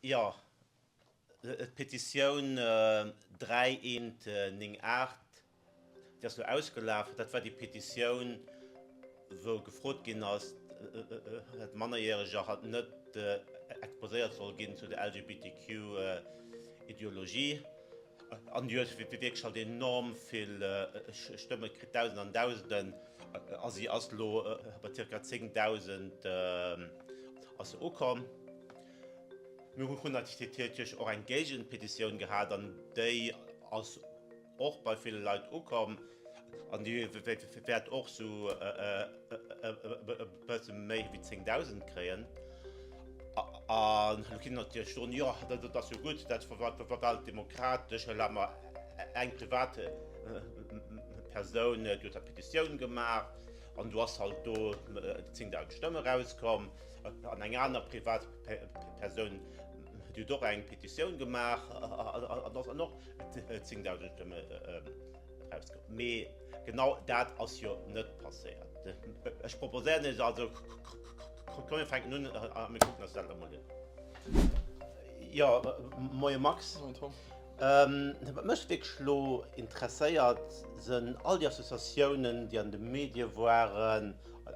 Jo, d'Petitioun 3198, déi ass elo ausgelaf. Dat war déi Petitioun, wou gefrot ginn ass, datt Mannerjäreger halt net exposéiert soll ginn zu der LGBTQ-Ideologie. An déi huet wierklech halt enorm vill Stëmme kritt, Dausenden an Dausenden. A si ass elo bei zirka 10.000 ass se ukomm. Mir hunn natierlech och eng Géigenpetitioun gehat an déi ass och bei ville Leit ukomm an déi wäert och sou e bësse méi wéi 10.000 kréien. An elo kinnt een natierlech soen, jo dat ass jo gutt, dat war demokratesch, well hu mer eng privat Persoun, déi huet dat Petitioun gemaach an du ass halt do 10.000 Stëmme rauskomm. An eng aner privat Persoun, déi huet och eng Petitioun gemaach an ass an och 10.000 Stëmme erauskomm. Mee genau dat ass jo net passéiert. Ech proposéieren Iech also, komm mir fänken un a mir kucken eis dat emol un. Jo, moie Max. Moien Tom. Wat mech wierklech elo interesséiert, sënn all déi Associatiounen, déi an de Medie waren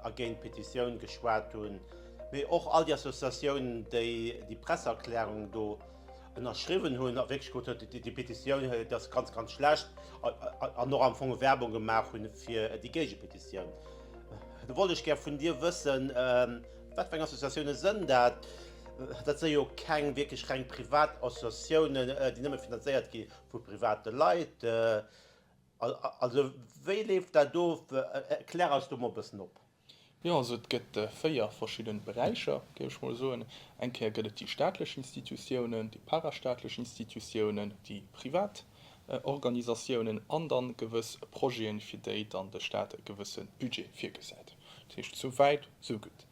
a géint d'Petitioun geschwat hunn, mee och all déi Associatiounen, déi déi Presseerklärung do ënnerschriwwen hunn a wierklech gesot hunn, déi Petitioun, déi ass ganz, ganz schlecht an och am Fong Werbung gemaach hunn fir déi Géigepetitioun. Do wollt ech gär vun dir wëssen, wat fir eng Associatioune sënn dat? Dat si jo keng wierklech reng privat Associatiounen, déi nëmme finanzéiert gi vu private Leit. Also wéi leeft dat of? Klär eis do mol e bëssen op. Jo, also et gëtt 4 verschidde Beräicher, géif ech mol soen. Eng Kéier gëtt et déi staatlech Institutiounen, déi parastaatlech Institutiounen, déi privat Organisatiounen an dann gewëss Projeten, fir déi dann de Staat e gewësse Budget virgesäit. Dat heescht, sou wäit, sou gutt.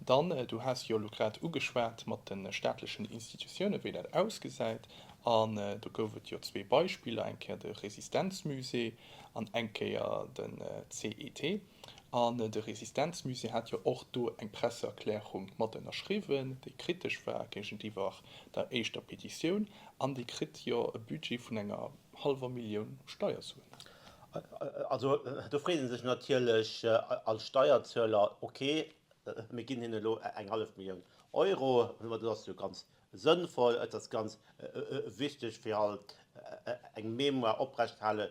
Dann, du has jo elo grad ugeschwat mat de staatlechen Institutiounen, wéi dat ausgesäit. An do gouf et jo zwee Beispiller, eng Kéier de Resistenzmusée an eng Kéier den CET. An de Resistenzmusée hat jo och do eng Presseerklärung mat ënnerschriwwen, déi kritesch war géigentiwwer der éischter Petitioun. An déi kritt jo e Budget vun enger hallwer Millioun Steiersuen. Also do freet ee sech natierlech als Steierzueler, ok, mir ginn hinnen elo eng hallef Millioun Euro, ma dat ass jo ganz sënnvoll, et ass ganz wichteg fir halt eng Mémoire oprechtzehale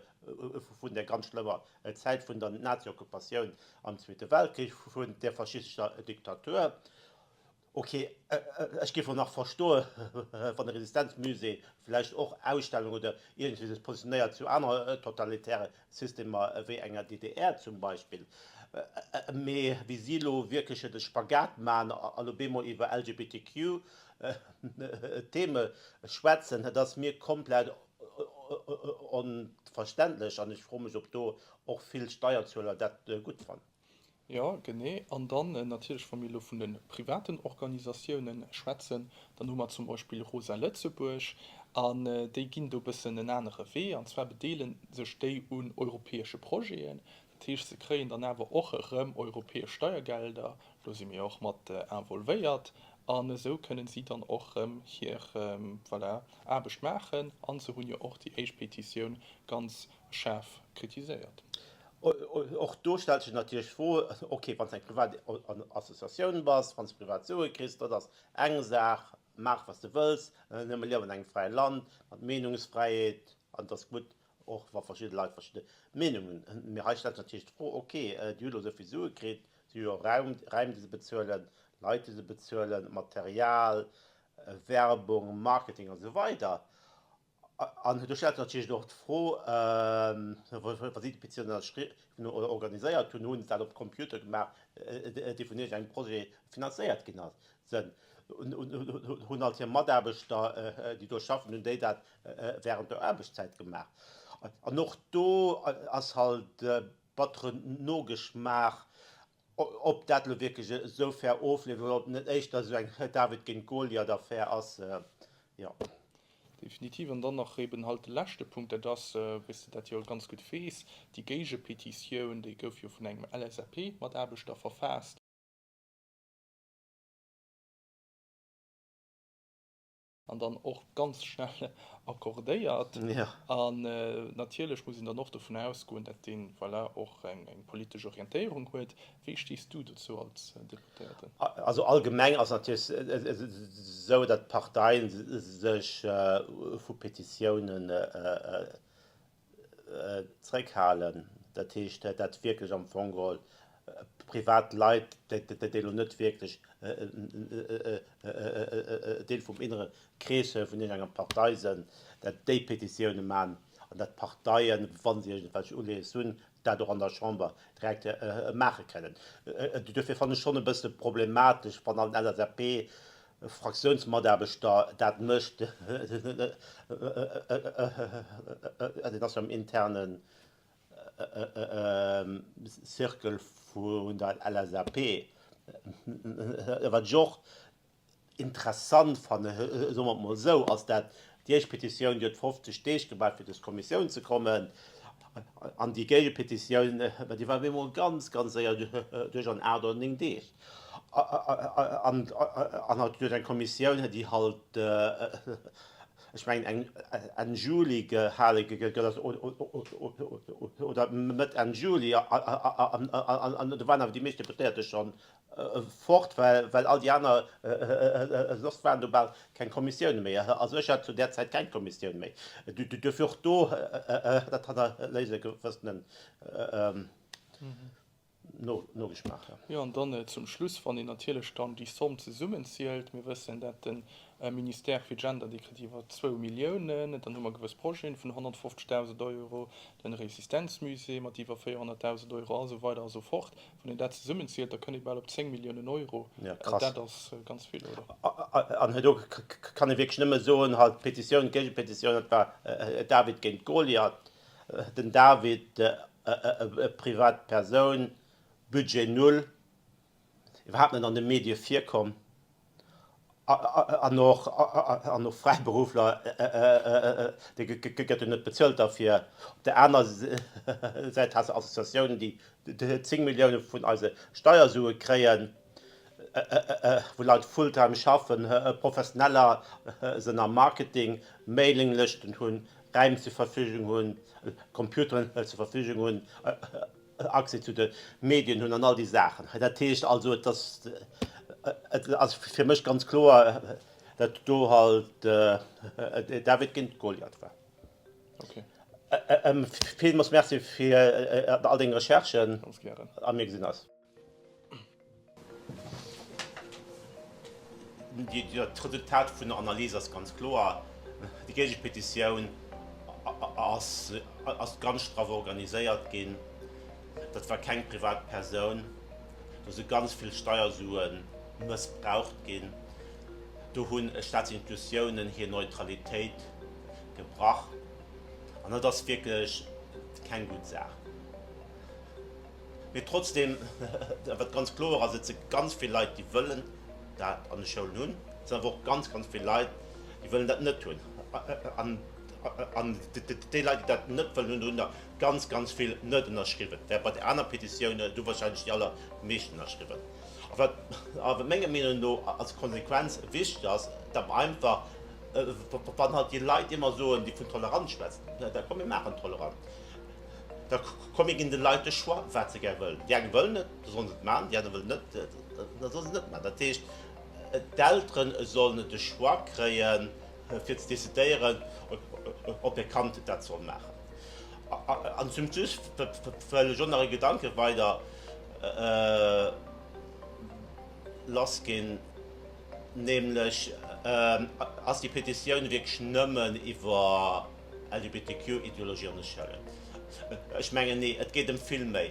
vun där ganz schlëmmer Zäit vun der Nazi-Occupatioun am Zweete Weltkrich, vun där faschistescher Diktatur. Ok, ech géif och nach verstoe wann de Resistenzmusée vläicht och Ausstellungen oder iergendwéi sech positionéiert zu anere totalitäre Systemer wéi enger DDR zum Beispill. Mee wéi si elo wierklech de Spagat man an op eemol iwwer LGBTQ Theme schwätzen, dat ass mir komplett onverständlech an ech froe mech ob do och vill Steierzueler dat gutt fannen. Jo, genee. An dann natierlech, wa mir elo vun de privaten Organisatiounen schwätzen, dann hu mer zum Beispill Rosa Lëtzebuerg. An déi ginn do e bëssen en anere Wee. An zwar bedeele sech déi un europäesche Projeten. Dat heescht, se kréien dann awer och erëm europäesch Steiergelder. Do si mir jo och mat involvéiert. An esou kënnen si dann och erëm hir, voilà, Aarbecht maachen. A se hunn jo och déi éischt Petitioun ganz schaarf kritiséiert. Och do stellt sech natierlech d'Fro, ok, wann s de eng privat Associatioun bass, wann s de privat Sue kriss, dat ass eng Saach, maach wat s de wëlls, mir liewen an engem fräie Land mat Meenungsfräiheet an et ass gutt, och wa verschidde Leit verschidde Meenungen hunn. Mee hei stellt sech natierlech d'Fro, ok, déi hu lo esou vill Sue kritt, si hu jo Raum, Räim déi se bezuelen, Leit déi se bezuelen, Material, Werbung, Marketing a sou weider. An do stellt sech natierlech och d'Fro, wa si d'Petitioun ënnerschriwwen oder organiséiert hunn, hu se dat op Computer gemaach, dee vun iergendengem Projet finanzéiert ginn ass? Hunn alt hir Mataarbechter, déi do schaffen, hunn déi dat wärend der Aarbechtszäit gemaach? An och do ass halt e batteren Nogeschmaach, Ob dat elo wierklech esou fair ofleeft oder ob et net éischter esou eng David géint Goliath-Affär ass, jo. Definitiv. An dann nach eben halt de leschte Punkt, dat ass, wéi s de dat jo ganz gutt weess, déi Géigepetitioun, déi gouf jo vun engem LSAP-Mataarbechter verfaasst. An dann och ganz schnell accordéiert. An natierlech muss een dann och dovun ausgoen, dat deen, voilà, och eng politesch Orientéierung huet. Wéi stees du dozou als Deputéierten? Also allgemeng ass natierlech esou, datt d'Parteien sech vu Petitiounen zréckhalen. Dat heescht, dat wierklech am Fong geholl privat Leit, déi elo net wierklech Deel vum innere Krees vun iergendenger Partei sinn, dat déi Petitioune maachen an dat d'Parteien, wa se iergendwelch Uleeës hunn, dat och an der Chamber direkt maache kënnen. Duerfir fannen ech schonn e bësse problematesch, wann an LSAP Fraktiounsmataarbechter dat mécht, deen ass jo am interne Cercle vun der LSAP, wat ech och interessant fannen, soe mer et mol esou, ass dat déi éischt Petitioun, déi huet 50 Deeg gebraucht fir duerch d'Kommissioun ze kommen, an déi Géigepetitioun, déi war op eemol ganz, ganz séier duerch an 8 oder 9 Deeg. An halt duerch eng Kommissioun, déi halt, ech mengen Enn Juli gehale gëtt ass, oder Mëtt, Enn Juli, an do waren awer déi meescht Deputéierte schonn fort, well all déi aner, soss waren do bal keng Kommissioune méi. Also ech hat zu där Zäit keng Kommissioun méi. Duerfir och do, dat hannerléisst e gewëssenen Nogeschmaach. Jo, an dann zum Schluss, wann een natierlech dann déi Somm zesummenzielt, mir wëssen, dat de Ministère fir Gender, dee kritt iwwer zwou Milliounen, dann hu mer gewëss Projeten vun 150.000 Euro, den Resistenzmusée mat iwwer 400.000 Euro a sou weider a sou fort. Wann een dat zesummenzielt, da kënnt ee bal op 10 Milliounen Euro. Ja, krass. Dat ass ganz vill, oder? An do kann ee wierklech nëmme soen, halt d'Petitioun, d'Géigepetitioun, dat war David géint Goliath. Den David, e privat Persoun, Budget null, iwwerhaapt net an de Medie virkomm. An och an och Fräiberuffler, dee gëtt jo net bezuelt derfir. Op der aner Säit has de Associatiounen, déi 10 Millioune vun eise Steiersue kréien, wou Leit fulltime schaffen, Professioneller sinn am Marketing, Mailinglëschten hunn, Räim zur Verfügung hunn, Computeren zur Verfügung hunn. Accès zu de Medien hunn an all déi Saachen. Dat heescht also, et ass, et ass fir mech ganz kloer, datt do halt David géint Goliath war. Okay. Villmools Merci fir all deng Recherchen. Ganz gären. A mir gesinn eis. D'Resultat vun der Analys ass ganz kloer, Déi Géigepetitioun ass ganz straff organiséiert ginn. Dat war keng privat Persoun. Do si ganz vill Steiersue mëssbraucht ginn. Do hu Staatsinstitutiounen hir Neutralitéit gebrach. An dat ass wierklech keng gutt Saach. Mee trotzdem, wat ganz kloer ass, et si ganz vill Leit, déi wëllen dat an de Schoulen hunn. Et sinn awer och ganz, ganz vill Leit, déi wëllen dat net hunn. An déi Leit, déi dat net wëllen hunn, do hunn der ganz, ganz vill net ënnerschriwwen. Während bei der aner Petitioun do wahrscheinlech déi allermeeschten ënnerschriwwen. A wat awer menger Meenung no als Konsequenz wichteg ass, datt mer einfach, wann halt déi Leit ëmmer soen, déi vun Toleranz schwätzen, da komm mir maachen Toleranz. Da komm mir ginn de Leit de Choix, wat se gär wëllen. Déi eng wëllen et, da sollen se et maachen, déi aner wëllen et net, da sollen se et net maachen. Dat heescht, d'Eltere sollen de Choix kréien, fir ze decidéieren, ob hir Kand dat soll maachen. An zum Schluss wëll ech och nach e Gedanke weider lassginn, nämlech, Ass déi Petitioun wierklech nëmmen iwwer LGBTQ-Ideologie an de Schoulen? Ech mengen nee, et geet ëm vill méi.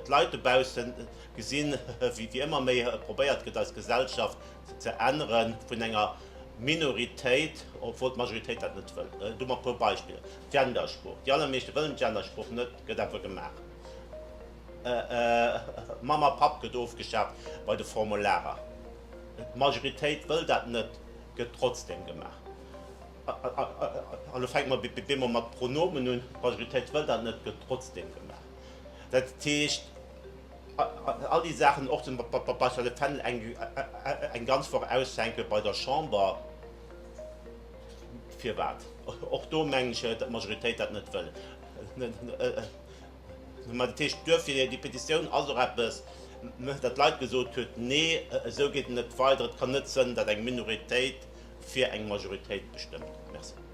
D'Leit dobausse gesinn, wéi ëmmer méi probéiert gëtt, eis Gesellschaft ze änneren, vun enger Minoritéit, obwuel d'Majoritéit dat net wëll. Do mar e puer Beispiller, Gendersprooch, déi allermeeschte wëllen d'Gendersprooch net, gëtt awer gemaach. Mamm a Papp gëtt ofgeschaaft bei de Formularer, d'Majoritéit wëll dat net, gëtt trotzdeem gemaach. An elo fänke mer bemol mat Pronomen un, d'Majoritéit wëll dat net, gëtt trotzdeem gemaach. Dat heescht, all déi Saachen, och zum Beispill de Fändel eng ganz Woch aushänke bei der Chamber. Firwat? Och do mengen ech, datt d'Majoritéit dat net wëll. Mä dat heescht duerfir, déi Petitioun ass och eppes, datt d'Leit gesot huet, Nee, esou geet et net weider, et kann net sënn, datt eng Minoritéit fir eng Majoritéit bestëmmt. Merci.